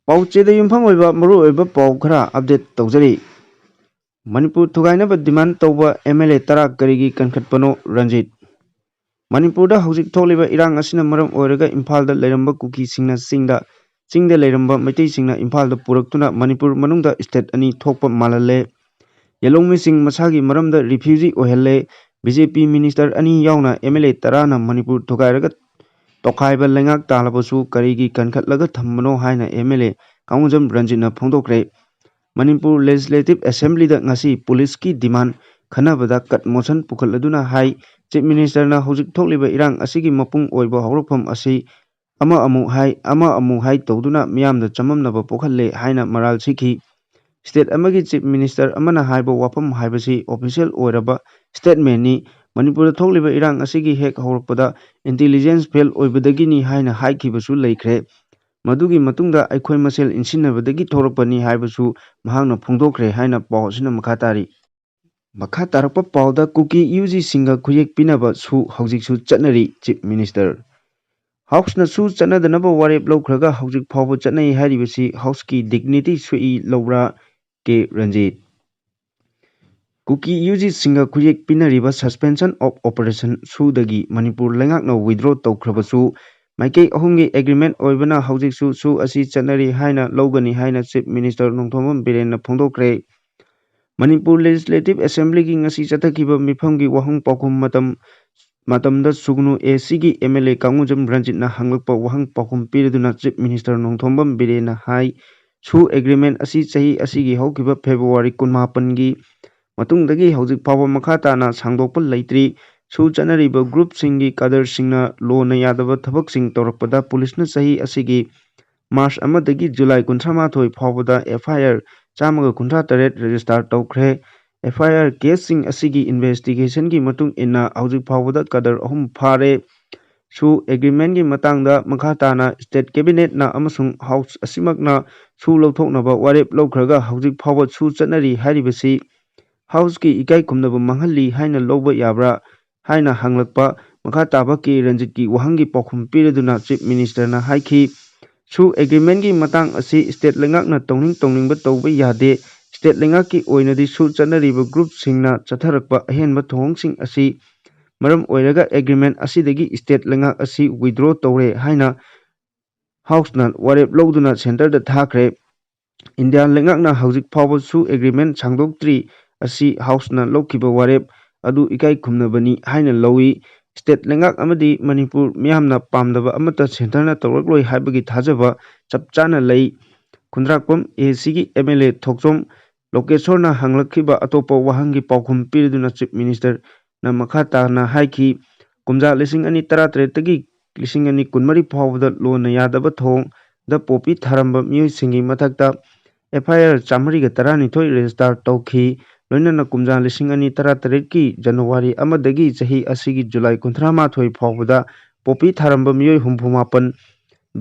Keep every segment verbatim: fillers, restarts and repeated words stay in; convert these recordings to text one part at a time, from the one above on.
ꯄꯥꯎꯆꯦꯗ ꯌꯨꯝꯐꯝ ꯑꯣꯏꯕ ꯃꯔꯨꯑꯣꯏꯕ ꯄꯥꯎ ꯈꯔ ꯑꯞꯗꯦꯠ ꯇꯧꯖꯔꯤ꯫ ꯃꯅꯤꯄꯨꯔ ꯊꯨꯒꯥꯏꯅꯕ ꯗꯤꯃꯥꯟ ꯇꯧꯕ ꯑꯦꯝ ꯑꯦꯜ ꯑꯦ ꯇꯔꯥ ꯀꯔꯤꯒꯤ ꯀꯟꯈꯠꯄꯅꯣ? ꯔꯟꯖꯤꯠ꯫ ꯃꯅꯤꯄꯨꯔꯗ ꯍꯧꯖꯤꯛ ꯊꯣꯛꯂꯤꯕ ꯏꯔꯥꯡ ꯑꯁꯤꯅ ꯃꯔꯝ ꯑꯣꯏꯔꯒ ꯏꯝꯐꯥꯜꯗ ꯂꯩꯔꯝꯕ ꯀꯨꯀꯤꯁꯤꯡꯅ ꯆꯤꯡꯗ, ꯆꯤꯡꯗ ꯂꯩꯔꯝꯕ ꯃꯩꯇꯩꯁꯤꯡꯅ ꯏꯝꯐꯥꯜꯗ ꯄꯨꯔꯛꯇꯨꯅ ꯃꯅꯤꯄꯨꯔ ꯃꯅꯨꯡꯗ ꯁ꯭ꯇꯦꯠ ꯑꯅꯤ ꯊꯣꯛꯄ ꯃꯥꯜꯍꯜꯂꯦ꯫ ꯌꯦꯂꯣꯡꯃꯤꯁꯤꯡ ꯃꯁꯥꯒꯤ ꯃꯔꯝꯗ ꯔꯤꯐ꯭ꯌꯨꯖꯤ ꯑꯣꯏꯍꯜꯂꯦ꯫ ꯕꯤ ꯖꯦ ꯄꯤ ꯃꯤꯅꯤꯁꯇꯔ ꯑꯅꯤ ꯌꯥꯎꯅ ꯑꯦꯝ ꯑꯦꯜ ꯑꯦ ꯇꯔꯥꯅ ꯃꯅꯤꯄꯨꯔ ꯊꯨꯒꯥꯏꯔꯒ ꯇꯣꯈꯥꯏꯕ ꯂꯩꯉꯥꯛ ꯇꯥꯜꯂꯕꯁꯨ ꯀꯔꯤꯒꯤ ꯀꯟꯈꯠꯂꯒ ꯊꯝꯕꯅꯣ ꯍꯥꯏꯅ ꯑꯦꯝ ꯑꯦꯜ ꯑꯦ ꯀꯥꯡꯒꯨꯖꯝ ꯔꯟꯖꯤꯠꯅ ꯐꯣꯡꯗꯣꯛꯈ꯭ꯔꯦ꯫ ꯃꯅꯤꯄꯨꯔ ꯂꯦꯖꯤꯁꯂꯦꯇꯤꯚ ꯑꯦꯁꯦꯝꯕ꯭ꯂꯤꯗ ꯉꯁꯤ ꯄꯨꯂꯤꯁꯀꯤ ꯗꯤꯃꯥꯟ ꯈꯟꯅꯕꯗ ꯀꯠ ꯃꯣꯁꯟ ꯄꯨꯈꯠꯂꯗꯨꯅ ꯍꯥꯏ, ꯆꯤꯐ ꯃꯤꯅꯤꯁꯇꯔꯅ ꯍꯧꯖꯤꯛ ꯊꯣꯛꯂꯤꯕ ꯏꯔꯥꯡ ꯑꯁꯤꯒꯤ ꯃꯄꯨꯡ ꯑꯣꯏꯕ ꯍꯧꯔꯛꯐꯝ ꯑꯁꯤ ꯑꯃ ꯑꯃꯨꯛ ꯍꯥꯏ, ꯑꯃ ꯑꯃꯨꯛ ꯍꯥꯏ ꯇꯧꯗꯨꯅ ꯃꯤꯌꯥꯝꯗ ꯆꯃꯝꯅꯕ ꯄꯣꯛꯍꯜꯂꯦ ꯍꯥꯏꯅ ꯃꯔꯥꯜ ꯁꯤꯈꯤ꯫ ꯁ꯭ꯇꯦꯠ ꯑꯃꯒꯤ ꯆꯤꯐ ꯃꯤꯅꯤꯁꯇꯔ ꯑꯃꯅ ꯍꯥꯏꯕ ꯋꯥꯐꯝ ꯍꯥꯏꯕꯁꯤ ꯑꯣꯐꯤꯁꯤꯌꯦꯜ ꯑꯣꯏꯔꯕ ꯁ꯭ꯇꯦꯠꯃꯦꯟꯅꯤ꯫ ꯃꯅꯤꯄꯨꯔꯗ ꯊꯣꯛꯂꯤꯕ ꯏꯔꯥꯡ ꯑꯁꯤꯒꯤ ꯍꯦꯛ ꯍꯧꯔꯛꯄꯗ ꯏꯟꯇꯦꯂꯤꯖꯦꯟꯁ ꯐꯦꯜ ꯑꯣꯏꯕꯗꯒꯤꯅꯤ ꯍꯥꯏꯅ ꯍꯥꯏꯈꯤꯕꯁꯨ ꯂꯩꯈ꯭ꯔꯦ꯫ ꯃꯗꯨꯒꯤ ꯃꯇꯨꯡꯗ ꯑꯩꯈꯣꯏ ꯃꯁꯦꯜ ꯏꯟꯁꯤꯟꯅꯕꯗꯒꯤ ꯊꯣꯛꯂꯛꯄꯅꯤ ꯍꯥꯏꯕꯁꯨ ꯃꯍꯥꯛꯅ ꯐꯣꯡꯗꯣꯛꯈ꯭ꯔꯦ ꯍꯥꯏꯅ ꯄꯥꯎ ꯑꯁꯤꯅ ꯃꯈꯥ ꯇꯥꯔꯤ꯫ ꯃꯈꯥ ꯇꯥꯔꯛꯄ ꯄꯥꯎꯗ ꯀꯨꯀꯤ ꯌꯨ ꯖꯤꯁꯤꯡꯒ ꯈꯨꯌꯦꯛ ꯄꯤꯅꯕ ꯁꯨ ꯍꯧꯖꯤꯛꯁꯨ ꯆꯠꯅꯔꯤ, ꯆꯤꯐ ꯃꯤꯅꯤꯁꯇꯔ꯫ ꯍꯥꯎꯁꯅ ꯁꯨ ꯆꯠꯅꯗꯅꯕ ꯋꯥꯔꯦꯞ ꯂꯧꯈ꯭ꯔꯒ ꯍꯧꯖꯤꯛ ꯐꯥꯎꯕ ꯆꯠꯅꯩ ꯍꯥꯏꯔꯤꯕꯁꯤ ꯍꯥꯎꯁꯀꯤ ꯗꯤꯒꯅꯤꯇꯤ ꯁꯣꯛꯏ ꯂꯧꯕ꯭ꯔꯥ? ꯀꯦ ꯔꯟꯖꯤꯠ꯫ ꯀꯨꯀꯤ ꯌꯨ ꯖꯤꯁꯤꯡꯒ ꯈꯨꯌꯦꯛ ꯄꯤꯅꯔꯤꯕ suspension of operation ꯁꯨꯗꯒꯤ ꯃꯅꯤꯄꯨꯔ ꯂꯩꯉꯥꯛꯅ withdraw ꯇꯧꯈ꯭ꯔꯕꯁꯨ, ꯃꯥꯏꯀꯩ ꯑꯍꯨꯝꯒꯤ ꯑꯦꯒ꯭ꯔꯤꯃꯦꯟ ꯑꯣꯏꯕꯅ ꯍꯧꯖꯤꯛꯁꯨ ꯁꯨ ꯑꯁꯤ ꯆꯠꯅꯔꯤ ꯍꯥꯏꯅ ꯂꯧꯒꯅꯤ ꯍꯥꯏꯅ ꯆꯤꯐ ꯃꯤꯅꯤꯁꯇꯔ ꯅꯣꯡꯊꯣꯝꯕꯝ ꯕꯤꯔꯦꯟꯅ ꯐꯣꯡꯗꯣꯛꯈ꯭ꯔꯦ꯫ ꯃꯅꯤꯄꯨꯔ ꯂꯦꯖꯤꯁꯂꯦꯇꯤꯚ ꯑꯦꯁꯦꯝꯕ꯭ꯂꯤꯒꯤ ꯉꯁꯤ ꯆꯠꯊꯈꯤꯕ ꯃꯤꯐꯝꯒꯤ ꯋꯥꯍꯪ ꯄꯥꯎꯈꯨꯝ ꯃꯇꯝ, ꯃꯇꯝꯗ ꯁꯨꯒꯅꯨ ꯑꯦ ꯁꯤꯒꯤ ꯑꯦꯝ ꯑꯦꯜ ꯑꯦ ꯀꯥꯡꯒꯨꯖꯝ ꯔꯟꯖꯤꯠꯅ ꯍꯪꯂꯛꯄ ꯋꯥꯍꯪ ꯄꯥꯎꯈꯨꯝ ꯄꯤꯔꯗꯨꯅ ꯆꯤꯐ ꯃꯤꯅꯤꯁꯇꯔ ꯅꯣꯡꯊꯣꯝꯕꯝ ꯕꯤꯔꯦꯟꯅ ꯍꯥꯏ, ꯁꯨ ꯑꯦꯒ꯭ꯔꯤꯃꯦꯟ ꯑꯁꯤ ꯆꯍꯤ ꯑꯁꯤꯒꯤ ꯍꯧꯈꯤꯕ ꯐꯦꯕ꯭ꯔꯨꯋꯥꯔꯤ ꯀꯨꯟꯃꯥꯄꯟꯒꯤ ꯃꯇꯨꯡꯗꯒꯤ ꯍꯧꯖꯤꯛ ꯐꯥꯎꯕ ꯃꯈꯥ ꯇꯥꯅ ꯁꯥꯡꯗꯣꯛꯄ ꯂꯩꯇ꯭ꯔꯤ꯫ ꯁꯨ ꯆꯠꯅꯔꯤꯕ ꯒ꯭ꯔꯨꯞꯁꯤꯡꯒꯤ ꯀꯥꯗꯔꯁꯤꯡꯅ ꯂꯣꯅ ꯌꯥꯗꯕ ꯊꯕꯛꯁꯤꯡ ꯇꯧꯔꯛꯄꯗ ꯄꯨꯂꯤꯁꯅ ꯆꯍꯤ ꯑꯁꯤꯒꯤ ꯃꯥꯔꯆ ꯑꯃꯗꯒꯤ ꯖꯨꯂꯥꯏ ꯀꯨꯟꯊ꯭ꯔꯥ ꯃꯥꯊꯣꯏ ꯐꯥꯎꯕꯗ ꯑꯦꯐ ꯑꯥꯏ ꯑꯥꯔ ꯆꯥꯝꯃꯒ ꯀꯨꯟꯊ꯭ꯔꯥ ꯇꯔꯦꯠ ꯔꯦꯖꯤꯁꯇꯥꯔ ꯇꯧꯈ꯭ꯔꯦ꯫ ꯑꯦꯐ ꯑꯥꯏ ꯑꯥꯔ ꯀꯦꯁꯁꯤꯡ ꯑꯁꯤꯒꯤ ꯏꯟꯚꯦꯁꯇꯤꯒꯦꯁꯟꯒꯤ ꯃꯇꯨꯡ ꯏꯟꯅ ꯍꯧꯖꯤꯛ ꯐꯥꯎꯕꯗ ꯀꯗꯔ ꯑꯍꯨꯝ ꯐꯥꯔꯦ꯫ ꯁꯨ ꯑꯦꯒ꯭ꯔꯤꯃꯦꯟꯒꯤ ꯃꯇꯥꯡꯗ ꯃꯈꯥ ꯇꯥꯅ ꯁ꯭ꯇꯦꯠ ꯀꯦꯕꯤꯅꯦꯠꯅ ꯑꯃꯁꯨꯡ ꯍꯥꯎꯁ ꯑꯁꯤꯃꯛꯅ ꯁꯨ ꯂꯧꯊꯣꯛꯅꯕ ꯋꯥꯔꯦꯞ ꯂꯧꯈ꯭ꯔꯒ ꯍꯧꯖꯤꯛ ꯐꯥꯎꯕ ꯁꯨ ꯆꯠꯅꯔꯤ ꯍꯥꯏꯔꯤꯕꯁꯤ ꯍꯥꯎꯁꯀꯤ ꯏꯀꯥꯏ ꯈꯨꯝꯅꯕ ꯃꯥꯡꯍꯜꯂꯤ ꯍꯥꯏꯅ ꯂꯧꯕ ꯌꯥꯕ꯭ꯔꯥ ꯍꯥꯏꯅ ꯍꯪꯂꯛꯄ ꯃꯈꯥ ꯇꯥꯕ ꯀꯦ ꯔꯟꯖꯤꯠꯀꯤ ꯋꯥꯍꯪꯒꯤ ꯄꯥꯎꯈꯨꯝ ꯄꯤꯔꯗꯨꯅ ꯆꯤꯐ ꯃꯤꯅꯤꯁꯇꯔꯅ ꯍꯥꯏꯈꯤ, ꯁꯨ ꯑꯦꯒ꯭ꯔꯤꯃꯦꯟꯒꯤ ꯃꯇꯥꯡ ꯑꯁꯤ ꯁ꯭ꯇꯦꯠ ꯂꯩꯉꯥꯛꯅ ꯇꯧꯅꯤꯡ ꯇꯧꯅꯤꯡꯕ ꯇꯧꯕ ꯌꯥꯗꯦ꯫ ꯁ꯭ꯇꯦꯠ ꯂꯩꯉꯥꯛꯀꯤ ꯑꯣꯏꯅꯗꯤ ꯁꯨ ꯆꯠꯅꯔꯤꯕ ꯒ꯭ꯔꯨꯞꯁꯤꯡꯅ ꯆꯠꯊꯔꯛꯄ ꯑꯍꯦꯟꯕ ꯊꯧꯑꯣꯡꯁꯤꯡ ꯑꯁꯤ ꯃꯔꯝ ꯑꯣꯏꯔꯒ ꯑꯦꯒ꯭ꯔꯤꯃꯦꯟ ꯑꯁꯤꯗꯒꯤ ꯁ꯭ꯇꯦꯠ ꯂꯩꯉꯥꯛ ꯑꯁꯤ ꯋꯤꯗ꯭ꯔꯣ ꯇꯧꯔꯦ ꯍꯥꯏꯅ ꯍꯥꯎꯁꯅ ꯋꯥꯔꯦꯞ ꯂꯧꯗꯨꯅ ꯁꯦꯟꯇꯔꯗ ꯊꯥꯈ꯭ꯔꯦ꯫ ꯏꯟꯗꯤꯌꯥ ꯂꯩꯉꯥꯛꯅ ꯍꯧꯖꯤꯛ ꯐꯥꯎꯕꯁꯨ ꯑꯦꯒ꯭ꯔꯤꯃꯦꯟ ꯁꯥꯡꯗꯣꯛꯇ꯭ꯔꯤ ꯑꯁꯤ ꯍꯥꯎꯁꯅ ꯂꯧꯈꯤꯕ ꯋꯥꯔꯦꯞ ꯑꯗꯨ ꯏꯀꯥꯏ ꯈꯨꯝꯅꯕꯅꯤ ꯍꯥꯏꯅ ꯂꯧꯏ꯫ ꯁ꯭ꯇꯦꯠ ꯂꯩꯉꯥꯛ ꯑꯃꯗꯤ ꯃꯅꯤꯄꯨꯔ ꯃꯤꯌꯥꯝꯅ ꯄꯥꯝꯗꯕ ꯑꯃꯠꯇ ꯁꯦꯟꯇꯔꯅ ꯇꯧꯔꯛꯂꯣꯏ ꯍꯥꯏꯕꯒꯤ ꯊꯥꯖꯕ ꯆꯞ ꯆꯥꯅ ꯂꯩ꯫ ꯈꯨꯟꯗ꯭ꯔꯥꯛꯄꯝ ꯑꯦ ꯁꯤꯒꯤ ꯑꯦꯝ ꯑꯦꯜ ꯑꯦ ꯊꯣꯛꯆꯣꯝ ꯂꯣꯀꯦꯁꯣꯔꯅ ꯍꯪꯂꯛꯈꯤꯕ ꯑꯇꯣꯞꯄ ꯋꯥꯍꯪꯒꯤ ꯄꯥꯎꯈꯨꯝ ꯄꯤꯔꯗꯨꯅ ꯆꯤꯐ ꯃꯤꯅꯤꯁꯇꯔꯅ ꯃꯈꯥ ꯇꯥꯅ ꯍꯥꯏꯈꯤ, ꯀꯨꯝꯖꯥ ꯂꯤꯁꯤꯡ ꯑꯅꯤ ꯇꯔꯥꯇꯔꯦꯠꯇꯒꯤ ꯂꯤꯁꯤꯡ ꯑꯅꯤ ꯀꯨꯟꯃꯔꯤ ꯐꯥꯎꯕꯗ ꯂꯣꯟꯅ ꯌꯥꯗꯕ ꯊꯧꯑꯣꯡꯗ ꯄꯣꯄꯤ ꯊꯥꯔꯝꯕ ꯃꯤꯑꯣꯏꯁꯤꯡꯒꯤ ꯃꯊꯛꯇ ꯑꯦꯐ ꯑꯥꯏ ꯑꯥꯔ ꯆꯥꯃꯔꯤꯒ ꯇꯔꯥꯅꯤꯊꯣꯏ ꯔꯦꯖꯤꯁꯇꯥꯔ ꯇꯧꯈꯤ꯫ ꯂꯣꯏꯅꯅ ꯀꯨꯝꯖꯥ ꯂꯤꯁꯤꯡ ꯑꯅꯤ ꯇꯔꯥꯇꯔꯦꯠꯀꯤ ꯖꯅꯋꯥꯔꯤ ꯑꯃꯗꯒꯤ ꯆꯍꯤ ꯑꯁꯤꯒꯤ ꯖꯨꯂꯥꯏ ꯀꯨꯟꯊ꯭ꯔꯥ ꯃꯥꯊꯣꯏ ꯐꯥꯎꯕꯗ ꯄꯣꯄꯤ ꯊꯥꯔꯝꯕ ꯃꯤꯑꯣꯏ ꯍꯨꯝꯐꯨ ꯃꯥꯄꯟ,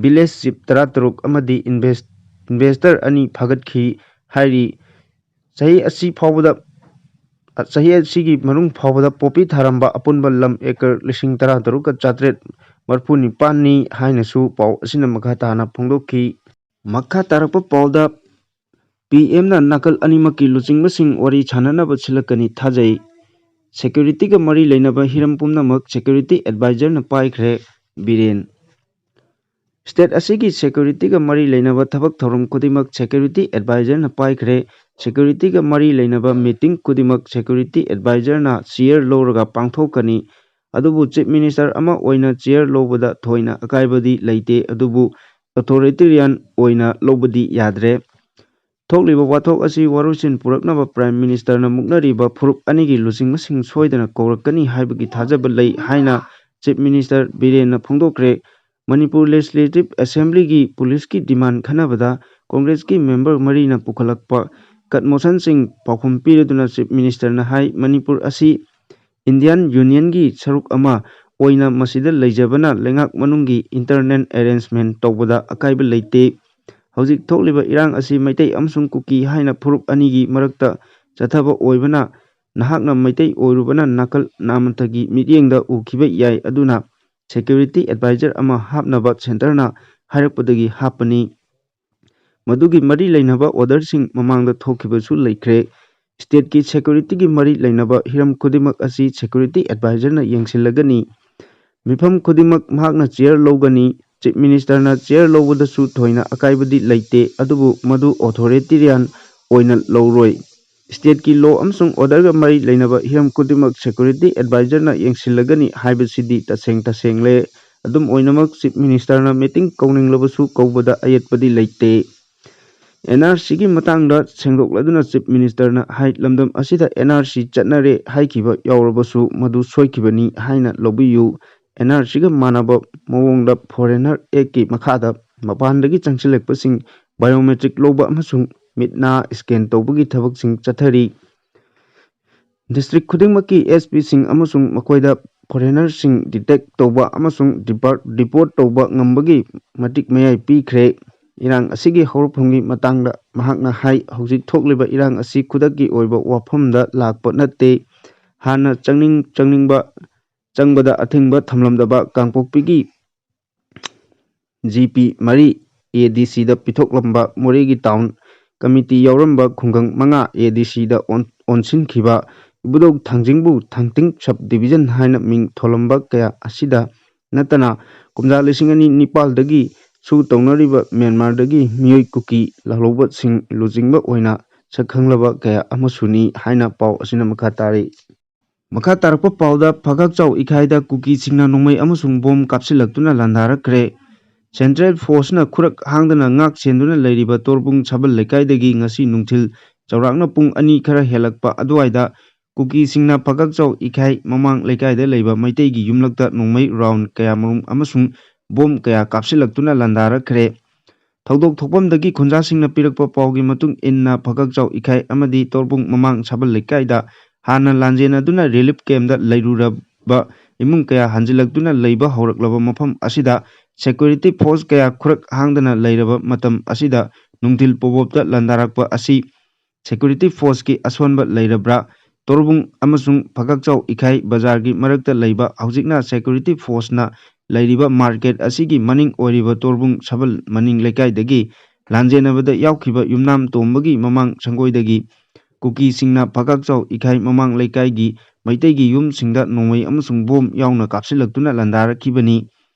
ꯚꯤꯂꯦꯖ ꯆꯤꯐ ꯇꯔꯥꯇꯔꯨꯛ ꯑꯃꯗꯤ ꯏꯟꯚꯦꯁ-, ꯏꯟꯚꯦꯁꯇꯔ ꯑꯅꯤ ꯐꯥꯒꯠꯈꯤ ꯍꯥꯏꯔꯤ꯫ ꯆꯍꯤ ꯑꯁꯤ ꯐꯥꯎꯕꯗ, ꯆꯍꯤ ꯑꯁꯤꯒꯤ ꯃꯅꯨꯡ ꯐꯥꯎꯕꯗ ꯄꯣꯄꯤ ꯊꯥꯔꯝꯕ ꯑꯄꯨꯟꯕ ꯂꯝ ꯑꯦꯀꯔ ꯂꯤꯁꯤꯡ ꯇꯔꯥꯇꯔꯨꯛꯀ ꯆꯥꯇ꯭ꯔꯦꯠ ꯃꯔꯤꯐꯨ ꯅꯤꯄꯥꯟꯅꯤ ꯍꯥꯏꯅꯁꯨ ꯄꯥꯎ ꯑꯁꯤꯅ ꯃꯈꯥ ꯇꯥꯅ ꯐꯣꯡꯗꯣꯛꯈꯤ꯫ ꯃꯈꯥ ꯇꯥꯔꯛꯄ ꯄꯥꯎꯗ, ꯄꯤ ꯑꯦꯝꯅ ꯅꯥꯀꯜ ꯑꯅꯤꯃꯛꯀꯤ ꯂꯨꯆꯤꯡꯕꯁꯤꯡ ꯋꯥꯔꯤ ꯁꯥꯟꯅꯅꯕ ꯁꯤꯜꯂꯛꯀꯅꯤ ꯊꯥꯖꯩ꯫ ꯁꯦꯀ꯭ꯌꯨꯔꯤꯇꯤꯒ ꯃꯔꯤ ꯂꯩꯅꯕ ꯍꯤꯔꯝ ꯄꯨꯝꯅꯃꯛ ꯁꯦꯀ꯭ꯌꯨꯔꯤꯇꯤ ꯑꯦꯗꯚꯥꯏꯖꯔꯅ ꯄꯥꯏꯈ꯭ꯔꯦ, ꯕꯤꯔꯦꯟ꯫ ꯁ꯭ꯇꯦꯠ ꯑꯁꯤꯒꯤ ꯁꯦꯀ꯭ꯌꯨꯔꯤꯇꯤꯒ ꯃꯔꯤ ꯂꯩꯅꯕ ꯊꯕꯛ ꯊꯧꯔꯝ ꯈꯨꯗꯤꯡꯃꯛ ꯁꯦꯀ꯭ꯌꯨꯔꯤꯇꯤ ꯑꯦꯗꯚꯥꯏꯖꯔꯅ ꯄꯥꯏꯈ꯭ꯔꯦ꯫ ꯁꯦꯀ꯭ꯌꯨꯔꯤꯇꯤꯒ ꯃꯔꯤ ꯂꯩꯅꯕ ꯃꯤꯇꯤꯡ ꯈꯨꯗꯤꯡꯃꯛ ꯁꯦꯀ꯭ꯌꯨꯔꯤꯇꯤ ꯑꯦꯗꯚꯥꯏꯖꯔꯅ ꯆꯤꯌꯔ ꯂꯧꯔꯒ ꯄꯥꯡꯊꯣꯛꯀꯅꯤ꯫ ꯑꯗꯨꯕꯨ ꯆꯤꯐ ꯃꯤꯅꯤꯁꯇꯔ ꯑꯃ ꯑꯣꯏꯅ ꯆꯤꯌꯔ ꯂꯧꯕꯗ ꯊꯣꯏꯅ ꯑꯀꯥꯏꯕꯗꯤ ꯂꯩꯇꯦ, ꯑꯗꯨꯕꯨ ꯑꯣꯊꯣꯔꯤꯇꯦꯔꯤꯌꯟ ꯑꯣꯏꯅ ꯂꯧꯕꯗꯤ ꯌꯥꯗ꯭ꯔꯦ꯫ ꯊꯣꯛꯂꯤꯕ ꯋꯥꯊꯣꯛ ꯑꯁꯤ ꯋꯥꯔꯣꯏꯁꯤꯟ ꯄꯨꯔꯛꯅꯕ ꯄ꯭ꯔꯥꯏꯝ ꯃꯤꯅꯤꯁꯇꯔꯅ ꯃꯨꯛꯅꯔꯤꯕ ꯐꯨꯔꯨꯞ ꯑꯅꯤꯒꯤ ꯂꯨꯆꯤꯡꯕꯁꯤꯡ ꯁꯣꯏꯗꯅ ꯀꯧꯔꯛꯀꯅꯤ ꯍꯥꯏꯕꯒꯤ ꯊꯥꯖꯕ ꯂꯩ ꯍꯥꯏꯅ ꯆꯤꯐ ꯃꯤꯅꯤꯁꯇꯔ ꯕꯤꯔꯦꯟꯅ ꯐꯣꯡꯗꯣꯛꯈ꯭ꯔꯦ꯫ ꯃꯅꯤꯄꯨꯔ ꯂꯦꯖꯤꯁꯂꯦꯇꯤꯚ ꯑꯦꯁꯦꯝꯕ꯭ꯂꯤꯒꯤ ꯄꯨꯂꯤꯁꯀꯤ ꯗꯤꯃꯥꯟ ꯈꯟꯅꯕꯗ ꯀꯣꯡꯒ꯭ꯔꯦꯁꯀꯤ ꯃꯦꯝꯕꯔ ꯃꯔꯤꯅ ꯄꯨꯈꯠꯂꯛꯄ ꯀꯟꯃꯣꯁꯟꯁꯤꯡ ꯄꯥꯎꯈꯨꯝ ꯄꯤꯔꯗꯨꯅ ꯆꯤꯐ ꯃꯤꯅꯤꯁꯇꯔꯅ ꯍꯥꯏ, ꯃꯅꯤꯄꯨꯔ ꯑꯁꯤ ꯏꯟꯗꯤꯌꯥꯟ ꯌꯨꯅꯤꯌꯟꯒꯤ ꯁꯔꯨꯛ ꯑꯃ ꯑꯣꯏꯅ ꯃꯁꯤꯗ ꯂꯩꯖꯕꯅ ꯂꯩꯉꯥꯛ ꯃꯅꯨꯡꯒꯤ ꯏꯟꯇꯔꯅꯦꯜ ꯑꯦꯔꯦꯟꯖꯃꯦꯟ ꯇꯧꯕꯗ ꯑꯀꯥꯏꯕ ꯂꯩꯇꯦ꯫ ꯍꯧꯖꯤꯛ ꯊꯣꯛꯂꯤꯕ ꯏꯔꯥꯡ ꯑꯁꯤ ꯃꯩꯇꯩ ꯑꯃꯁꯨꯡ ꯀꯨꯀꯤ ꯍꯥꯏꯅ ꯐꯨꯔꯨꯞ ꯑꯅꯤꯒꯤ ꯃꯔꯛꯇ ꯆꯠꯊꯕ ꯑꯣꯏꯕꯅ, ꯅꯍꯥꯛꯅ ꯃꯩꯇꯩ ꯑꯣꯏꯔꯨꯕꯅ ꯅꯥꯀꯜ ꯅꯥꯃꯟꯇꯒꯤ ꯃꯤꯠꯌꯦꯡꯗ ꯎꯈꯤꯕ ꯌꯥꯏ꯫ ꯑꯗꯨꯅ ꯁꯦꯀ꯭ꯌꯨꯔꯤꯇꯤ ꯑꯦꯗꯚꯥꯏꯖꯔ ꯑꯃ ꯍꯥꯞꯅꯕ ꯁꯦꯟꯇꯔꯅ ꯍꯥꯏꯔꯛꯄꯗꯒꯤ ꯍꯥꯞꯄꯅꯤ꯫ ꯃꯗꯨꯒꯤ ꯃꯔꯤ ꯂꯩꯅꯕ orderꯁꯤꯡ ꯃꯃꯥꯡꯗ ꯊꯣꯛꯈꯤꯕꯁꯨ ꯂꯩꯈ꯭ꯔꯦ꯫ Stateꯀꯤ securityꯒꯤ ꯃꯔꯤ ꯂꯩꯅꯕ ꯍꯤꯔꯝ ꯈꯨꯗꯤꯡꯃꯛ ꯑꯁꯤ security advisorꯅ ꯌꯦꯡꯁꯤꯜꯂꯒꯅꯤ꯫ ꯃꯤꯐꯝ ꯈꯨꯗꯤꯡꯃꯛ ꯃꯍꯥꯛꯅ chair ꯂꯧꯒꯅꯤ꯫ Chief Ministerꯅ chair ꯂꯧꯕꯗꯁꯨ ꯊꯣꯏꯅ ꯑꯀꯥꯏꯕꯗꯤ ꯂꯩꯇꯦ, ꯑꯗꯨꯕꯨ ꯃꯗꯨ authoritarian ꯑꯣꯏꯅ ꯂꯧꯔꯣꯏ꯫ Stateꯀꯤ law ꯑꯃꯁꯨꯡ orderꯒ ꯃꯔꯤ ꯂꯩꯅꯕ ꯍꯤꯔꯝ ꯈꯨꯗꯤꯡꯃꯛ security advisorꯅ ꯌꯦꯡꯁꯤꯜꯂꯒꯅꯤ ꯍꯥꯏꯕꯁꯤꯗꯤ ꯇꯁꯦꯡ ꯇꯁꯦꯡꯂꯦ꯫ ꯑꯗꯨꯝ ꯑꯣꯏꯅꯃꯛ, Chief Ministerꯅ meeting ꯀꯧꯅꯤꯡꯂꯕꯁꯨ ꯀꯧꯕꯗ ꯑꯌꯦꯠꯄꯗꯤ ꯂꯩꯇꯦ꯫ NRCꯒꯤ ꯃꯇꯥꯡꯗ ꯁꯦꯡꯗꯣꯛꯂꯗꯨꯅ Chief Ministerꯅ ꯍꯥꯏ, ꯂꯝꯗꯝ ꯑꯁꯤꯗ NRC ꯆꯠꯅꯔꯦ ꯍꯥꯏꯈꯤꯕ ꯌꯥꯎꯔꯕꯁꯨ ꯃꯗꯨ ꯁꯣꯏꯈꯤꯕꯅꯤ ꯍꯥꯏꯅ ꯂꯧꯕꯤꯌꯨ꯫ NRCꯒ ꯃꯥꯟꯅꯕ ꯃꯑꯣꯡꯗ Foreigner Actꯀꯤ ꯃꯈꯥꯗ ꯃꯄꯥꯟꯗꯒꯤ ꯆꯪꯁꯤꯜꯂꯛꯄꯁꯤꯡ biometric ꯂꯧꯕ ꯑꯃꯁꯨꯡ ꯃꯤꯠ ꯅꯥ scan ꯇꯧꯕꯒꯤ ꯊꯕꯛꯁꯤꯡ ꯆꯠꯊꯔꯤ꯫ District ꯈꯨꯗꯤꯡꯃꯛꯀꯤ SPꯁꯤꯡ ꯑꯃꯁꯨꯡ ꯃꯈꯣꯏꯗ foreignerꯁꯤꯡ detect ꯇꯧꯕ ꯑꯃꯁꯨꯡ depart-, deport ꯇꯧꯕ ꯉꯝꯕꯒꯤ ꯃꯇꯤꯛ ꯃꯌꯥꯏ ꯄꯤꯈ꯭ꯔꯦ꯫ ꯏꯔꯥꯡ ꯑꯁꯤꯒꯤ ꯍꯧꯔꯛꯐꯝꯒꯤ ꯃꯇꯥꯡꯗ ꯃꯍꯥꯛꯅ ꯍꯥꯏ, ꯍꯧꯖꯤꯛ ꯊꯣꯛꯂꯤꯕ ꯏꯔꯥꯡ ꯑꯁꯤ ꯈꯨꯗꯛꯀꯤ ꯑꯣꯏꯕ ꯋꯥꯐꯝꯗ ꯂꯥꯛꯄ ꯅꯠꯇꯦ꯫ ꯍꯥꯟꯅ ꯆꯪꯅꯤꯡ-, ꯆꯪꯅꯤꯡꯕ, ꯆꯪꯕꯗ ꯑꯊꯤꯡꯕ ꯊꯝꯂꯝꯗꯕ ꯀꯥꯡꯄꯣꯛꯄꯤꯒꯤ GP ꯃꯔꯤ ADCꯗ ꯄꯤꯊꯣꯛꯂꯝꯕ, ꯃꯣꯔꯦꯒꯤ town committee ꯌꯥꯎꯔꯝꯕ ꯈꯨꯡꯒꯪ ꯃꯉꯥ ADCꯗ ꯑꯣꯟ-, ꯑꯣꯟꯁꯤꯟꯈꯤꯕ, ꯏꯕꯨꯙꯧ ꯊꯥꯡꯖꯤꯡꯕꯨ ꯊꯥꯡꯇꯤꯡ sub division ꯍꯥꯏꯅ ꯃꯤꯡ ꯊꯣꯜꯂꯝꯕ ꯀꯌꯥ ꯑꯁꯤꯗ ꯅꯠꯇꯅ, ꯀꯨꯝꯖꯥ ꯂꯤꯁꯤꯡ ꯑꯅꯤ ꯅꯤꯄꯥꯜꯗꯒꯤ ꯁꯨ ꯇꯧꯅꯔꯤꯕ ꯃ꯭ꯌꯥꯟꯃꯥꯔꯗꯒꯤ ꯃꯤꯑꯣꯏ ꯀꯨꯀꯤ ꯂꯥꯜꯍꯧꯕꯁꯤꯡ ꯂꯨꯆꯤꯡꯕ ꯑꯣꯏꯅ ꯁꯛꯈꯪꯂꯕ ꯀꯌꯥ ꯑꯃꯁꯨꯅꯤ ꯍꯥꯏꯅ ꯄꯥꯎ ꯑꯁꯤꯅ ꯃꯈꯥ ꯇꯥꯔꯤ꯫ ꯃꯈꯥ ꯇꯥꯔꯛꯄ ꯄꯥꯎꯗ, ꯐꯒꯥꯛꯆꯥꯎ ꯏꯈꯥꯏꯗ ꯀꯨꯀꯤꯁꯤꯡꯅ ꯅꯣꯡꯃꯩ ꯑꯃꯁꯨꯡ ꯕꯣꯝ ꯀꯥꯞꯁꯤꯜꯂꯛꯇꯨꯅ ꯂꯥꯟꯗꯥꯔꯛꯈ꯭ꯔꯦ꯫ Central Forceꯅ ꯈꯨꯔꯛ ꯍꯥꯡꯗꯅ ꯉꯥꯛ ꯁꯦꯟꯗꯨꯅ ꯂꯩꯔꯤꯕ ꯇꯣꯔꯕꯨꯡ ꯁꯥꯕꯜ ꯂꯩꯀꯥꯏꯗꯒꯤ ꯉꯁꯤ ꯅꯨꯡꯊꯤꯜ ꯆꯥꯎꯔꯥꯛꯅ ꯄꯨꯡ ꯑꯅꯤ ꯈꯔ ꯍꯦꯜꯂꯛꯄ ꯑꯗꯨꯋꯥꯏꯗ ꯀꯨꯀꯤꯁꯤꯡꯅ ꯐꯒꯥꯛꯆꯥꯎ ꯏꯈꯥꯏ ꯃꯃꯥꯡ ꯂꯩꯀꯥꯏꯗ ꯂꯩꯕ ꯃꯩꯇꯩꯒꯤ ꯌꯨꯝꯂꯛꯇ ꯅꯣꯡꯃꯩ round ꯀꯌꯥꯃꯔꯨꯝ ꯑꯃꯁꯨꯡ ꯕꯣꯝ ꯀꯌꯥ ꯀꯥꯞꯁꯤꯜꯂꯛꯇꯨꯅ ꯂꯥꯟꯗꯥꯔꯛꯈ꯭ꯔꯦ꯫ ꯊꯧꯗꯣꯛ ꯊꯣꯛꯐꯝꯗꯒꯤ ꯈꯨꯟꯖꯥꯁꯤꯡꯅ ꯄꯤꯔꯛꯄ ꯄꯥꯎꯒꯤ ꯃꯇꯨꯡ ꯏꯟꯅ, ꯐꯒꯥꯛꯆꯥꯎ ꯏꯈꯥꯏ ꯑꯃꯗꯤ ꯇꯣꯔꯕꯨꯡ ꯃꯃꯥꯡ ꯁꯥꯕꯜ ꯂꯩꯀꯥꯏꯗ ꯍꯥꯟꯅ ꯂꯥꯟꯖꯦꯟꯅꯗꯨꯅ relief campꯇ ꯂꯩꯔꯨꯔꯕ ꯏꯃꯨꯡ ꯀꯌꯥ ꯍꯟꯖꯤꯜꯂꯛꯇꯨꯅ ꯂꯩꯕ ꯍꯧꯔꯛꯂꯕ ꯃꯐꯝ ꯑꯁꯤꯗ security force ꯀꯌꯥ ꯈꯨꯔꯛ ꯍꯥꯡꯗꯅ ꯂꯩꯔꯕ ꯃꯇꯝ ꯑꯁꯤꯗ ꯅꯨꯡꯊꯤꯜ ꯄꯣꯕꯣꯞꯇ ꯂꯥꯟꯗꯥꯔꯛꯄ ꯑꯁꯤ security forceꯀꯤ ꯑꯁꯣꯟꯕ ꯂꯩꯔꯕ꯭ꯔꯥ? ꯇꯣꯔꯕꯨꯡ ꯑꯃꯁꯨꯡ ꯐꯒꯥꯛꯆꯥꯎ ꯏꯈꯥꯏ ꯕꯖꯥꯔꯒꯤ ꯃꯔꯛꯇ ꯂꯩꯕ ꯍꯧꯖꯤꯛꯅ security forceꯅ ꯂꯩꯔꯤꯕ ꯃꯥꯔꯀꯦꯠ ꯑꯁꯤꯒꯤ ꯃꯅꯤꯡ ꯑꯣꯏꯔꯤꯕ ꯇꯣꯔꯕꯨꯡ ꯁꯕꯜ ꯃꯅꯤꯡ ꯂꯩꯀꯥꯏꯗꯒꯤ ꯂꯥꯟꯖꯦꯟꯅꯕꯗ ꯌꯥꯎꯈꯤꯕ ꯌꯨꯝꯅꯥꯝ ꯇꯣꯝꯕꯒꯤ ꯃꯃꯥꯡ ꯁꯪꯒꯣꯏꯗꯒꯤ ꯀꯨꯀꯤꯁꯤꯡꯅ ꯐꯒꯥꯛꯆꯥꯎ ꯏꯈꯥꯏ ꯃꯃꯥꯡ ꯂꯩꯀꯥꯏꯒꯤ ꯃꯩꯇꯩꯒꯤ ꯌꯨꯝꯁꯤꯡꯗ ꯅꯣꯡꯃꯩ ꯑꯃꯁꯨꯡ ꯕꯣꯝ ꯌꯥꯎꯅ ꯀꯥꯞꯁꯤꯜꯂꯛꯇꯨꯅ ꯂꯥꯟꯗꯥꯔꯛꯈꯤꯕꯅꯤ꯫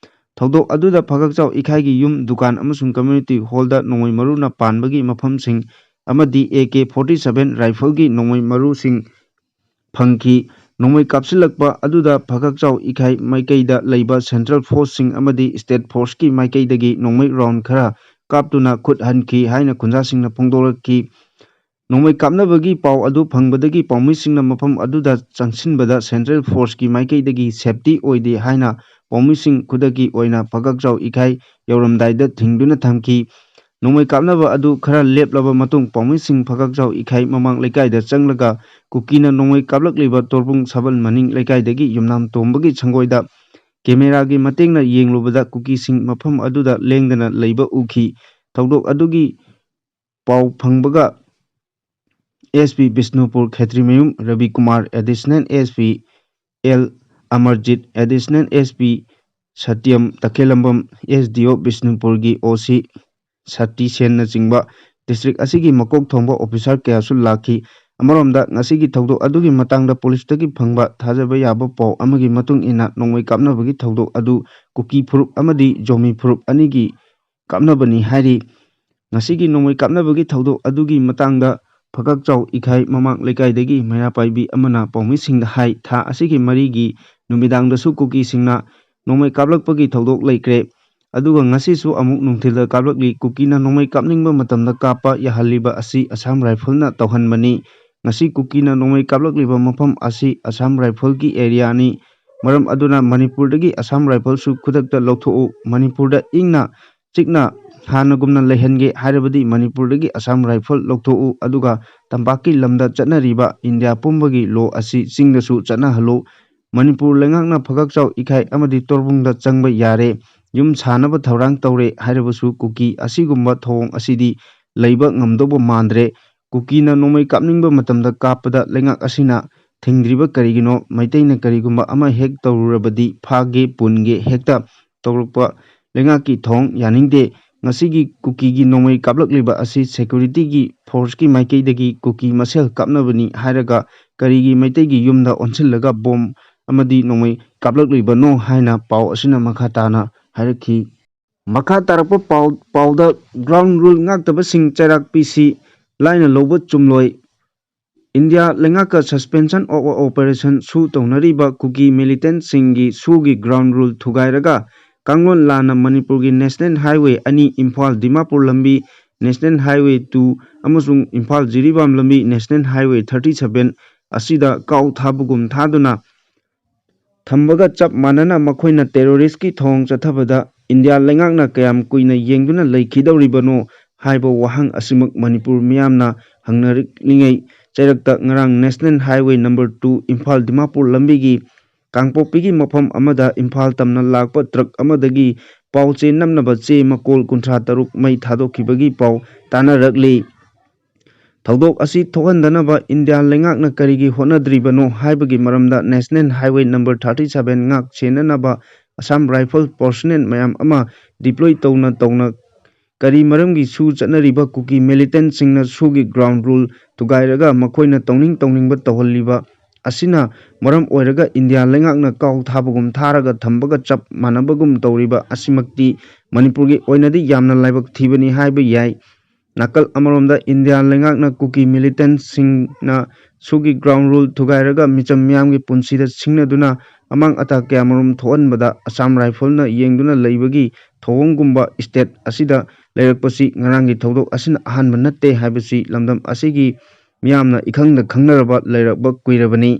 ꯊꯧꯗꯣꯛ ꯑꯗꯨꯗ ꯐꯒꯥꯛꯆꯥꯎ ꯏꯈꯥꯏꯒꯤ ꯌꯨꯝ, ꯗꯨꯀꯥꯟ ꯑꯃꯁꯨꯡ ꯀꯝꯃ꯭ꯌꯨꯅꯤꯇꯤ ꯍꯣꯜꯗ ꯅꯣꯡꯃꯩ ꯃꯔꯨꯅ ꯄꯥꯟꯕꯒꯤ ꯃꯐꯝꯁꯤꯡ ꯑꯃꯗꯤ ꯑꯦ ꯀꯦ ꯐꯣꯔꯇꯤ ꯁꯚꯦꯟ ꯔꯥꯏꯐꯜꯒꯤ ꯅꯣꯡꯃꯩ ꯃꯔꯨꯁꯤꯡ ꯐꯪꯈꯤ꯫ ꯅꯣꯡꯃꯩ ꯀꯥꯞꯁꯤꯜꯂꯛꯄ ꯑꯗꯨꯗ ꯐꯒꯥꯛꯆꯥꯎ ꯏꯈꯥꯏ ꯃꯥꯏꯀꯩꯗ ꯂꯩꯕ ꯁꯦꯟꯇ꯭ꯔꯦꯜ ꯐꯣꯔꯁꯁꯤꯡ ꯑꯃꯗꯤ ꯁ꯭ꯇꯦꯠ ꯐꯣꯔꯁꯀꯤ ꯃꯥꯏꯀꯩꯗꯒꯤ ꯅꯣꯡꯃꯩ ꯔꯥꯎꯟ ꯈꯔ ꯀꯥꯞꯇꯨꯅ ꯈꯨꯠ ꯍꯟꯈꯤ ꯍꯥꯏꯅ ꯈꯨꯟꯖꯥꯁꯤꯡꯅ ꯐꯣꯡꯗꯣꯔꯛꯈꯤ꯫ ꯅꯣꯡꯃꯩ ꯀꯥꯞꯅꯕꯒꯤ ꯄꯥꯎ ꯑꯗꯨ ꯐꯪꯕꯗꯒꯤ ꯄꯥꯎꯃꯤꯁꯤꯡꯅ ꯃꯐꯝ ꯑꯗꯨꯗ ꯆꯪꯁꯤꯟꯕꯗ ꯁꯦꯟꯇ꯭ꯔꯦꯜ ꯐꯣꯔꯁꯀꯤ ꯃꯥꯏꯀꯩꯗꯒꯤ ꯁꯦꯐꯇꯤ ꯑꯣꯏꯗꯦ ꯍꯥꯏꯅ ꯄꯥꯎꯃꯤꯁꯤꯡ ꯈꯨꯗꯛꯀꯤ ꯑꯣꯏꯅ ꯐꯒꯥꯛꯆꯥꯎ ꯏꯈꯥꯏ ꯌꯧꯔꯝꯗꯥꯏꯗ ꯊꯤꯡꯗꯨꯅ ꯊꯝꯈꯤ꯫ ꯅꯣꯡꯃꯩ ꯀꯥꯞꯅꯕ ꯑꯗꯨ ꯈꯔ ꯂꯦꯞꯂꯕ ꯃꯇꯨꯡ ꯄꯥꯎꯃꯤꯁꯤꯡ ꯐꯒꯥꯛꯆꯥꯎ ꯏꯈꯥꯏ ꯃꯃꯥꯡ ꯂꯩꯀꯥꯏꯗ ꯆꯪꯂꯒ ꯀꯨꯀꯤꯅ ꯅꯣꯡꯃꯩ ꯀꯥꯞꯂꯛꯂꯤꯕ ꯇꯣꯔꯕꯨꯡ ꯁꯕꯜ ꯃꯅꯤꯡ ꯂꯩꯀꯥꯏꯗꯒꯤ ꯌꯨꯝꯅꯥꯝ ꯇꯣꯝꯕꯒꯤ ꯁꯪꯒꯣꯏꯗ ꯀꯦꯃꯦꯔꯥꯒꯤ ꯃꯇꯦꯡꯅ ꯌꯦꯡꯂꯨꯕꯗ ꯀꯨꯀꯤꯁꯤꯡ ꯃꯐꯝ ꯑꯗꯨꯗ ꯂꯦꯡꯗꯅ ꯂꯩꯕ ꯎꯈꯤ꯫ ꯊꯧꯗꯣꯛ ꯑꯗꯨꯒꯤ ꯄꯥꯎ ꯐꯪꯕꯒ S P Bishnupur Khetrimayum Rabikumar, additional S P L Amarjit, additional S P Satyam Takhellambam, S D O ꯕꯤꯁꯅꯨꯄꯨꯔꯒꯤ ꯑꯣ ꯁꯤ ꯁꯇꯤꯁꯦꯟꯅꯆꯤꯡꯕ ꯗꯤꯁꯇ꯭ꯔꯤꯛ ꯑꯁꯤꯒꯤ ꯃꯀꯣꯛ ꯊꯣꯡꯕ ꯑꯣꯐꯤꯁꯥꯔ ꯀꯌꯥꯁꯨ ꯂꯥꯛꯈꯤ꯫ ꯑꯃꯔꯣꯝꯗ ꯉꯁꯤꯒꯤ ꯊꯧꯗꯣꯛ ꯑꯗꯨꯒꯤ ꯃꯇꯥꯡꯗ ꯄꯨꯂꯤꯁꯇꯒꯤ ꯐꯪꯕ ꯊꯥꯖꯕ ꯌꯥꯕ ꯄꯥꯎ ꯑꯃꯒꯤ ꯃꯇꯨꯡ ꯏꯟꯅ ꯅꯣꯡꯃꯩ ꯀꯥꯞꯅꯕꯒꯤ ꯊꯧꯗꯣꯛ ꯑꯗꯨ ꯀꯨꯀꯤ ꯐꯨꯔꯨꯞ ꯑꯃꯗꯤ ꯖꯣꯃꯤ ꯐꯨꯔꯨꯞ ꯑꯅꯤꯒꯤ ꯀꯥꯞꯅꯕꯅꯤ ꯍꯥꯏꯔꯤ꯫ ꯉꯁꯤꯒꯤ ꯅꯣꯡꯃꯩ ꯀꯥꯞꯅꯕꯒꯤ ꯊꯧꯗꯣꯛ ꯑꯗꯨꯒꯤ ꯃꯇꯥꯡꯗ ꯐꯒꯥꯛꯆꯥꯎ ꯏꯈꯥꯏ ꯃꯃꯥꯡ ꯂꯩꯀꯥꯏꯗꯒꯤ ꯃꯩꯔꯥ ꯄꯥꯏꯕꯤ ꯑꯃꯅ ꯄꯥꯎꯃꯤꯁꯤꯡꯗ ꯍꯥꯏ, ꯊꯥ ꯑꯁꯤꯒꯤ ꯃꯔꯤꯒꯤ ꯅꯨꯃꯤꯗꯥꯡꯗꯁꯨ ꯀꯨꯀꯤꯁꯤꯡꯅ ꯅꯣꯡꯃꯩ ꯀꯥꯞꯂꯛꯄꯒꯤ ꯊꯧꯗꯣꯛ ꯂꯩꯈ꯭ꯔꯦ꯫ ꯑꯗꯨꯒ ꯉꯁꯤꯁꯨ ꯑꯃꯨꯛ ꯅꯨꯡꯊꯤꯜꯗ ꯀꯥꯞꯂꯛꯂꯤ꯫ ꯀꯨꯀꯤꯅ ꯅꯣꯡꯃꯩ ꯀꯥꯞꯅꯤꯡꯕ ꯃꯇꯝꯗ ꯀꯥꯞꯄ ꯌꯥꯍꯜꯂꯤꯕ ꯑꯁꯤ ꯑꯁꯥꯝ ꯔꯥꯏꯐꯜꯅ ꯇꯧꯍꯟꯕꯅꯤ꯫ ꯉꯁꯤ ꯀꯨꯀꯤꯅ ꯅꯣꯡꯃꯩ ꯀꯥꯞꯂꯛꯂꯤꯕ ꯃꯐꯝ ꯑꯁꯤ ꯑꯁꯥꯝ ꯔꯥꯏꯐꯜꯒꯤ ꯑꯦꯔꯤꯌꯥꯅꯤ꯫ ꯃꯔꯝ ꯑꯗꯨꯅ ꯃꯅꯤꯄꯨꯔꯗꯒꯤ ꯑꯁꯥꯝ ꯔꯥꯏꯐꯜꯁꯨ ꯈꯨꯗꯛꯇ ꯂꯧꯊꯣꯛꯎ꯫ ꯃꯅꯤꯄꯨꯔꯗ ꯏꯪꯅ ꯆꯤꯛꯅ ꯍꯥꯟꯅꯒꯨꯝꯅ ꯂꯩꯍꯟꯒꯦ ꯍꯥꯏꯔꯕꯗꯤ ꯃꯅꯤꯄꯨꯔꯗꯒꯤ ꯑꯁꯥꯝ ꯔꯥꯏꯐꯜ ꯂꯧꯊꯣꯛꯎ꯫ ꯑꯗꯨꯒ ꯇꯝꯄꯥꯛꯀꯤ ꯂꯝꯗ ꯆꯠꯅꯔꯤꯕ ꯏꯟꯗꯤꯌꯥ ꯄꯨꯝꯕꯒꯤ ꯂꯣ ꯑꯁꯤ ꯆꯤꯡꯗꯁꯨ ꯆꯠꯅꯍꯜꯂꯨ꯫ ꯃꯅꯤꯄꯨꯔ ꯂꯩꯉꯥꯛꯅ ꯐꯒꯥꯛꯆꯥꯎ ꯏꯈꯥꯏ ꯑꯃꯗꯤ ꯇꯣꯔꯕꯨꯡꯗ ꯆꯪꯕ ꯌꯥꯔꯦ, ꯌꯨꯝ ꯁꯥꯅꯕ ꯊꯧꯔꯥꯡ ꯇꯧꯔꯦ ꯍꯥꯏꯔꯕꯁꯨ ꯀꯨꯀꯤ ꯑꯁꯤꯒꯨꯝꯕ ꯊꯧꯑꯣꯡ ꯑꯁꯤꯗꯤ ꯂꯩꯕ ꯉꯝꯗꯧꯕ ꯃꯥꯟꯗ꯭ꯔꯦ꯫ ꯀꯨꯀꯤꯅ ꯅꯣꯡꯃꯩ ꯀꯥꯞꯅꯤꯡꯕ ꯃꯇꯝꯗ ꯀꯥꯞꯄꯗ ꯂꯩꯉꯥꯛ ꯑꯁꯤꯅ ꯊꯤꯡꯗ꯭ꯔꯤꯕ ꯀꯔꯤꯒꯤꯅꯣ? ꯃꯩꯇꯩꯅ ꯀꯔꯤꯒꯨꯝꯕ ꯑꯃ ꯍꯦꯛ ꯇꯧꯔꯨꯔꯕꯗꯤ ꯐꯥꯒꯦ ꯄꯨꯟꯒꯦ ꯍꯦꯛꯇ ꯇꯧꯔꯛꯄ ꯂꯩꯉꯥꯛꯀꯤ ꯊꯧꯑꯣꯡ ꯌꯥꯅꯤꯡꯗꯦ꯫ ꯉꯁꯤꯒꯤ ꯀꯨꯀꯤꯒꯤ ꯅꯣꯡꯃꯩ ꯀꯥꯞꯂꯛꯂꯤꯕ ꯑꯁꯤ ꯁꯦꯀ꯭ꯌꯨꯔꯤꯇꯤꯒꯤ ꯐꯣꯔꯁꯀꯤ ꯃꯥꯏꯀꯩꯗꯒꯤ ꯀꯨꯀꯤ ꯃꯁꯦꯜ ꯀꯥꯞꯅꯕꯅꯤ ꯍꯥꯏꯔꯒ ꯀꯔꯤꯒꯤ ꯃꯩꯇꯩꯒꯤ ꯌꯨꯝꯗ ꯑꯣꯟꯁꯤꯜꯂꯒ ꯕꯣꯝ ꯑꯃꯗꯤ ꯅꯣꯡꯃꯩ ꯀꯥꯞꯂꯛꯂꯤꯕꯅꯣ ꯍꯥꯏꯅ ꯄꯥꯎ ꯑꯁꯤꯅ ꯃꯈꯥ ꯇꯥꯅ ꯍꯥꯏꯔꯛꯈꯤ꯫ ꯃꯈꯥ ꯇꯥꯔꯛꯄ ꯄꯥꯎ, ꯄꯥꯎꯗ ground rule ꯉꯥꯛꯇꯕꯁꯤꯡ ꯆꯩꯔꯥꯛ ꯄꯤꯁꯤ ꯂꯥꯏꯅ ꯂꯧꯕ ꯆꯨꯝꯂꯣꯏ꯫ ꯏꯟꯗꯤꯌꯥ ꯂꯩꯉꯥꯛꯀ suspension of operation ꯁꯨ ꯇꯧꯅꯔꯤꯕ ꯀꯨꯀꯤ ꯃꯤꯂꯤꯇꯦꯟꯠꯁꯤꯡꯒꯤ ꯁꯨꯒꯤ ground rule ꯊꯨꯒꯥꯏꯔꯒ ꯀꯥꯡꯂꯣꯟ ꯂꯥꯟꯅ ꯃꯅꯤꯄꯨꯔꯒꯤ ꯅꯦꯁꯅꯦꯜ ꯍꯥꯏꯋꯦ ꯑꯅꯤ, ꯏꯝꯐꯥꯜ ꯗꯤꯃꯥꯄꯨꯔ ꯂꯝꯕꯤ, ꯅꯦꯁꯅꯦꯜ ꯍꯥꯏꯋꯦ ꯇꯨ ꯑꯃꯁꯨꯡ ꯏꯝꯐꯥꯜ ꯖꯤꯔꯤꯕꯥꯝ ꯂꯝꯕꯤ, ꯅꯦꯁꯅꯦꯜ ꯍꯥꯏꯋꯦ ꯊꯥꯔꯇꯤ ꯁꯚꯦꯟ ꯑꯁꯤꯗ ꯀꯥꯎ ꯊꯥꯕꯒꯨꯝ ꯊꯥꯗꯨꯅ ꯊꯝꯕꯒ ꯆꯞ ꯃꯥꯟꯅꯅ ꯃꯈꯣꯏꯅ ꯇꯦꯔꯣꯔꯤꯁꯀꯤ ꯊꯧꯑꯣꯡ ꯆꯠꯊꯕꯗ ꯏꯟꯗꯤꯌꯥ ꯂꯩꯉꯥꯛꯅ ꯀꯌꯥꯝ ꯀꯨꯏꯅ ꯌꯦꯡꯗꯨꯅ ꯂꯩꯈꯤꯗꯧꯔꯤꯕꯅꯣ ꯍꯥꯏꯕ ꯋꯥꯍꯪ ꯑꯁꯤꯃꯛ ꯃꯅꯤꯄꯨꯔ ꯃꯤꯌꯥꯝꯅ ꯍꯪꯅꯔꯛꯂꯤꯉꯩ, ꯆꯩꯔꯛꯇ ꯉꯔꯥꯡ national highway number two Imphal Dimapur ꯂꯝꯕꯤꯒꯤ ꯀꯥꯡꯄꯣꯛꯄꯤꯒꯤ ꯃꯐꯝ ꯑꯃꯗ ꯏꯝꯐꯥꯜ ꯇꯝꯅ ꯂꯥꯛꯄ ꯇ꯭ꯔꯛ ꯑꯃꯗꯒꯤ ꯄꯥꯎ ꯆꯦ ꯅꯝꯅꯕ ꯆꯦ ꯃꯀꯣꯜ ꯀꯨꯟꯊ꯭ꯔꯥ ꯇꯔꯨꯛ ꯃꯩ ꯊꯥꯗꯣꯛꯈꯤꯕꯒꯤ ꯄꯥꯎ ꯇꯥꯅꯔꯛꯂꯤ꯫ ꯊꯧꯗꯣꯛ ꯑꯁꯤ ꯊꯣꯛꯍꯟꯗꯅꯕ ꯏꯟꯗꯤꯌꯥ ꯂꯩꯉꯥꯛꯅ ꯀꯔꯤꯒꯤ ꯍꯣꯠꯅꯗ꯭ꯔꯤꯕꯅꯣ ꯍꯥꯏꯕꯒꯤ ꯃꯔꯝꯗ national highway number thirty seven ꯉꯥꯛ ꯁꯦꯟꯅꯅꯕ ꯑꯁꯥꯝ ꯔꯥꯏꯐꯜ ꯄꯔꯁꯣꯅꯦꯜ ꯃꯌꯥꯝ ꯑꯃ ꯗꯤꯄ꯭ꯂꯣꯏ ꯇꯧꯅ ꯇꯧꯅ ꯀꯔꯤ ꯃꯔꯝꯒꯤ ꯁꯨ ꯆꯠꯅꯔꯤꯕ ꯀꯨꯀꯤ ꯃꯤꯂꯤꯇꯦꯟꯠꯁꯤꯡꯅ ꯁꯨꯒꯤ ground rule ꯊꯨꯒꯥꯏꯔꯒ ꯃꯈꯣꯏꯅ ꯇꯧꯅꯤꯡ ꯇꯧꯅꯤꯡꯕ ꯇꯧꯍꯜꯂꯤꯕ ꯑꯁꯤꯅ ꯃꯔꯝ ꯑꯣꯏꯔꯒ ꯏꯟꯗꯤꯌꯥ ꯂꯩꯉꯥꯛꯅ ꯀꯥꯎ ꯊꯥꯕꯒꯨꯝ ꯊꯥꯔꯒ ꯊꯝꯕꯒ ꯆꯞ ꯃꯥꯟꯅꯕꯒꯨꯝ ꯇꯧꯔꯤꯕ ꯑꯁꯤꯃꯛꯇꯤ ꯃꯅꯤꯄꯨꯔꯒꯤ ꯑꯣꯏꯅꯗꯤ ꯌꯥꯝꯅ ꯂꯥꯏꯕꯛ ꯊꯤꯕꯅꯤ ꯍꯥꯏꯕ ꯌꯥꯏ꯫ ꯅꯥꯀꯜ ꯑꯃꯔꯣꯝꯗ ꯏꯟꯗꯤꯌꯥ ꯂꯩꯉꯥꯛꯅ ꯀꯨꯀꯤ ꯃꯤꯂꯤꯇꯦꯟꯠꯁꯤꯡꯅ ꯁꯨꯒꯤ ground rule ꯊꯨꯒꯥꯏꯔꯒ ꯃꯤꯆꯝ ꯃꯤꯌꯥꯝꯒꯤ ꯄꯨꯟꯁꯤꯗ ꯁꯤꯡꯅꯗꯨꯅ ꯑꯃꯥꯡ ꯑꯇꯥ ꯀꯌꯥꯃꯔꯨꯝ ꯊꯣꯛꯍꯟꯕꯗ ꯑꯁꯥꯝ ꯔꯥꯏꯐꯜꯅ ꯌꯦꯡꯗꯨꯅ ꯂꯩꯕꯒꯤ ꯊꯧꯑꯣꯡꯒꯨꯝꯕ ꯁ꯭ꯇꯦꯠ ꯑꯁꯤꯗ ꯂꯩꯔꯛꯄꯁꯤ ꯉꯔꯥꯡꯒꯤ ꯊꯧꯗꯣꯛ ꯑꯁꯤꯅ ꯑꯍꯥꯟꯕ ꯅꯠꯇꯦ ꯍꯥꯏꯕꯁꯤ ꯂꯝꯗꯝ ꯑꯁꯤꯒꯤ ꯃꯤꯌꯥꯝꯅ ꯏꯈꯪꯗ ꯈꯪꯅꯔꯕ ꯂꯩꯔꯛꯄ ꯀꯨꯏꯔꯕꯅꯤ꯫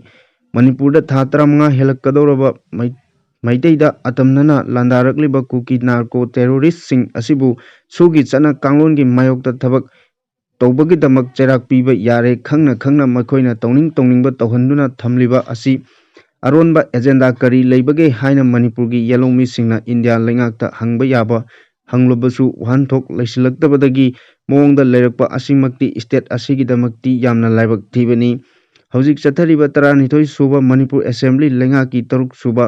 ꯃꯅꯤꯄꯨꯔꯗ ꯊꯥ ꯇꯔꯥꯃꯉꯥ ꯍꯦꯜꯂꯛꯀꯗꯧꯔꯕ ꯃꯩ-, ꯃꯩꯇꯩꯗ ꯑꯇꯝꯅꯅ ꯂꯥꯟꯗꯥꯔꯛꯂꯤꯕ ꯀꯨꯀꯤ ꯅꯥꯔꯀꯣ ꯇꯦꯔꯣꯔꯤꯁ꯭ꯠꯁꯤꯡ ꯑꯁꯤꯕꯨ ꯁꯨꯒꯤ ꯆꯠꯅ ꯀꯥꯡꯂꯣꯟꯒꯤ ꯃꯥꯌꯣꯛꯇ ꯊꯕꯛ ꯇꯧꯕꯒꯤꯗꯃꯛ ꯆꯩꯔꯥꯛ ꯄꯤꯕ ꯌꯥꯔꯦ꯫ ꯈꯪꯅ ꯈꯪꯅ ꯃꯈꯣꯏꯅ ꯇꯧꯅꯤꯡ ꯇꯧꯅꯤꯡꯕ ꯇꯧꯍꯟꯗꯨꯅ ꯊꯝꯂꯤꯕ ꯑꯁꯤ ꯑꯔꯣꯟꯕ ꯑꯦꯖꯦꯟꯗꯥ ꯀꯔꯤ ꯂꯩꯕꯒꯦ ꯍꯥꯏꯅ ꯃꯅꯤꯄꯨꯔꯒꯤ ꯌꯦꯜꯍꯧꯃꯤꯁꯤꯡꯅ ꯏꯟꯗꯤꯌꯥ ꯂꯩꯉꯥꯛꯇ ꯍꯪꯕ ꯌꯥꯕ ꯍꯪꯂꯕꯁꯨ ꯋꯥꯍꯟꯊꯣꯛ ꯂꯩꯁꯤꯜꯂꯛꯇꯕꯗꯒꯤ ꯃꯑꯣꯡꯗ ꯂꯩꯔꯛꯄ ꯑꯁꯤꯃꯛꯇꯤ ꯁ꯭ꯇꯦꯠ ꯑꯁꯤꯒꯤꯗꯃꯛꯇꯤ ꯌꯥꯝꯅ ꯂꯥꯏꯕꯛ ꯊꯤꯕꯅꯤ꯫ ꯍꯧꯖꯤꯛ ꯆꯠꯊꯔꯤꯕ ꯇꯔꯥꯅꯤꯊꯣꯏ ꯁꯨꯕ ꯃꯅꯤꯄꯨꯔ ꯑꯦꯁꯦꯝꯕ꯭ꯂꯤ ꯂꯩꯉꯥꯛꯀꯤ ꯇꯔꯨꯛ ꯁꯨꯕ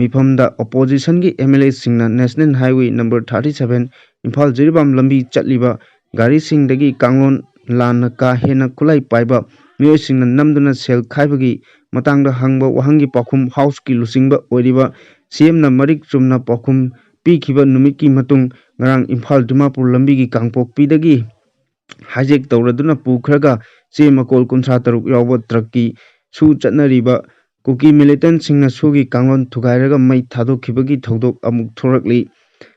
ꯃꯤꯐꯝꯗ ꯑꯣꯄꯣꯖꯤꯁꯟꯒꯤ ꯑꯦꯝ ꯑꯦꯜ ꯑꯦꯁꯤꯡꯅ national highway number thirty seven Imphal Jiribam ꯂꯝꯕꯤ ꯆꯠꯂꯤꯕ ꯒꯥꯔꯤꯁꯤꯡꯗꯒꯤ ꯀꯥꯡꯂꯣꯟ ꯂꯥꯟꯅ ꯀꯥ ꯍꯦꯟꯅ ꯈꯨꯠꯂꯥꯏ ꯄꯥꯏꯕ ꯃꯤꯑꯣꯏꯁꯤꯡꯅ ꯅꯝꯗꯨꯅ ꯁꯦꯜ ꯈꯥꯏꯕꯒꯤ ꯃꯇꯥꯡꯗ ꯍꯪꯕ ꯋꯥꯍꯪꯒꯤ ꯄꯥꯎꯈꯨꯝ ꯍꯥꯎꯁꯀꯤ ꯂꯨꯆꯤꯡꯕ ꯑꯣꯏꯔꯤꯕ ꯁꯤ ꯑꯦꯝꯅ ꯃꯔꯤꯛ ꯆꯨꯝꯅ ꯄꯥꯎꯈꯨꯝ ꯄꯤꯈꯤꯕ ꯅꯨꯃꯤꯠꯀꯤ ꯃꯇꯨꯡ ꯉꯔꯥꯡ ꯏꯝꯐꯥꯜ ꯗꯤꯃꯥꯄꯨꯔ ꯂꯝꯕꯤꯒꯤ ꯀꯥꯡꯄꯣꯛꯄꯤꯗꯒꯤ ꯍꯥꯏꯖꯦꯛ ꯇꯧꯔꯗꯨꯅ ꯄꯨꯈ꯭ꯔꯒ ꯆꯦ ꯃꯀꯣꯜ ꯀꯨꯟꯊ꯭ꯔꯥ ꯇꯔꯨꯛ ꯌꯥꯎꯕ ꯇ꯭ꯔꯛꯀꯤ ꯁꯨ ꯆꯠꯅꯔꯤꯕ ꯀꯨꯀꯤ ꯃꯤꯂꯤꯇꯦꯟꯠꯁꯤꯡꯅ ꯁꯨꯒꯤ ꯀꯥꯡꯂꯣꯟ ꯊꯨꯒꯥꯏꯔꯒ ꯃꯩ ꯊꯥꯗꯣꯛꯈꯤꯕꯒꯤ ꯊꯧꯗꯣꯛ ꯑꯃꯨꯛ ꯊꯣꯔꯛꯂꯤ꯫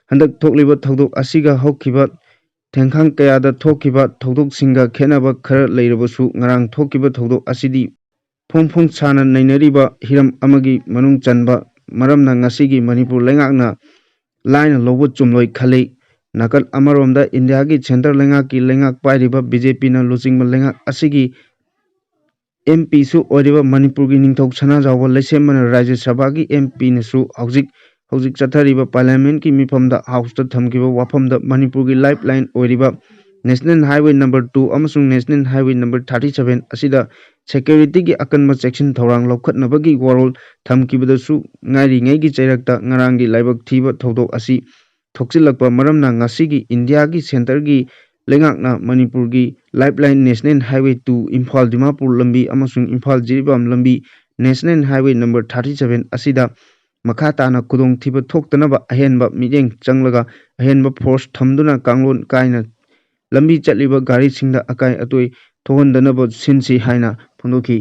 ꯍꯟꯗꯛ ꯊꯣꯛꯂꯤꯕ ꯊꯧꯗꯣꯛ ꯑꯁꯤꯒ ꯍꯧꯈꯤꯕ ꯊꯦꯡꯈꯥꯡ ꯀꯌꯥꯗ ꯊꯣꯛꯈꯤꯕ ꯊꯧꯗꯣꯛꯁꯤꯡꯒ ꯈꯦꯠꯅꯕ ꯈꯔ ꯂꯩꯔꯕꯁꯨ, ꯉꯔꯥꯡ ꯊꯣꯛꯈꯤꯕ ꯊꯧꯗꯣꯛ ꯑꯁꯤꯗꯤ ꯐꯣꯡ ꯐꯣꯡ ꯁꯥꯅ ꯅꯩꯅꯔꯤꯕ ꯍꯤꯔꯝ ꯑꯃꯒꯤ ꯃꯅꯨꯡ ꯆꯟꯕ ꯃꯔꯝꯅ ꯉꯁꯤꯒꯤ ꯃꯅꯤꯄꯨꯔ ꯂꯩꯉꯥꯛꯅ ꯂꯥꯏꯅ ꯂꯧꯕ ꯆꯨꯝꯂꯣꯏ ꯈꯜꯂꯤ꯫ ꯅꯥꯀꯜ ꯑꯃꯔꯣꯝꯗ ꯏꯟꯗꯤꯌꯥꯒꯤ ꯁꯦꯟꯇꯔ ꯂꯩꯉꯥꯛꯀꯤ ꯂꯩꯉꯥꯛ ꯄꯥꯏꯔꯤꯕ ꯕꯤ ꯖꯦ ꯄꯤꯅ ꯂꯨꯆꯤꯡꯕ ꯂꯩꯉꯥꯛ ꯑꯁꯤꯒꯤ ꯑꯦꯝ ꯄꯤꯁꯨ ꯑꯣꯏꯔꯤꯕ ꯃꯅꯤꯄꯨꯔꯒꯤ ꯅꯤꯡꯊꯧ ꯁꯅꯥꯖꯥꯎꯕ ꯂꯩꯁꯦꯝꯕꯅ ꯔꯥꯖ꯭ꯌ ꯁꯚꯥꯒꯤ ꯑꯦꯝ ꯄꯤꯅꯁꯨ ꯍꯧꯖꯤꯛ ꯍꯧꯖꯤꯛ ꯆꯠꯊꯔꯤꯕ ꯄꯥꯔꯂꯤꯌꯥꯃꯦꯟꯠꯀꯤ ꯃꯤꯐꯝꯗ ꯍꯥꯎꯁꯇ ꯊꯝꯈꯤꯕ ꯋꯥꯐꯝꯗ ꯃꯅꯤꯄꯨꯔꯒꯤ ꯂꯥꯏꯐ ꯂꯥꯏꯟ ꯑꯣꯏꯔꯤꯕ ꯅꯦꯁꯅꯦꯜ ꯍꯥꯏꯋꯦ ꯅꯝꯕꯔ ꯇꯨ ꯑꯃꯁꯨꯡ national highway number thirty seven ꯑꯁꯤꯗ ꯁꯦꯀ꯭ꯌꯨꯔꯤꯇꯤꯒꯤ ꯑꯀꯟꯕ ꯆꯦꯛꯁꯤꯟ ꯊꯧꯔꯥꯡ ꯂꯧꯈꯠꯅꯕꯒꯤ ꯋꯥꯔꯣꯜ ꯊꯝꯈꯤꯕꯗꯁꯨ ꯉꯥꯏꯔꯤꯉꯩꯒꯤ ꯆꯩꯔꯛꯇ ꯉꯔꯥꯡꯒꯤ ꯂꯥꯏꯕꯛ ꯊꯤꯕ ꯊꯧꯗꯣꯛ ꯑꯁꯤ ꯊꯣꯛꯆꯤꯜꯂꯛꯄ ꯃꯔꯝꯅ ꯉꯁꯤꯒꯤ ꯏꯟꯗꯤꯌꯥꯒꯤ ꯁꯦꯟꯇꯔꯒꯤ ꯂꯩꯉꯥꯛꯅ ꯃꯅꯤꯄꯨꯔꯒꯤ life line national highway two Imphal Dimapur ꯂꯝꯕꯤ ꯑꯃꯁꯨꯡ ꯏꯝꯐꯥꯜ ꯖꯤꯔꯤꯕꯥꯝ ꯂꯝꯕꯤ national highway number thirty seven ꯑꯁꯤꯗ ꯃꯈꯥ ꯇꯥꯅ ꯈꯨꯗꯣꯡꯊꯤꯕ ꯊꯣꯛꯇꯅꯕ ꯑꯍꯦꯟꯕ ꯃꯤꯠꯌꯦꯡ ꯆꯪꯂꯒ ꯑꯍꯦꯟꯕ ꯐꯣꯔꯁ ꯊꯝꯗꯨꯅ ꯀꯥꯡꯂꯣꯟ ꯀꯥꯏꯅ ꯂꯝꯕꯤ ꯆꯠꯂꯤꯕ ꯒꯥꯔꯤꯁꯤꯡꯗ ꯑꯀꯥꯏ ꯑꯇꯣꯏ ꯊꯣꯛꯍꯟꯗꯅꯕ ꯁꯤꯟꯁꯤ ꯍꯥꯏꯅ ꯐꯣꯡꯗꯣꯛꯈꯤ꯫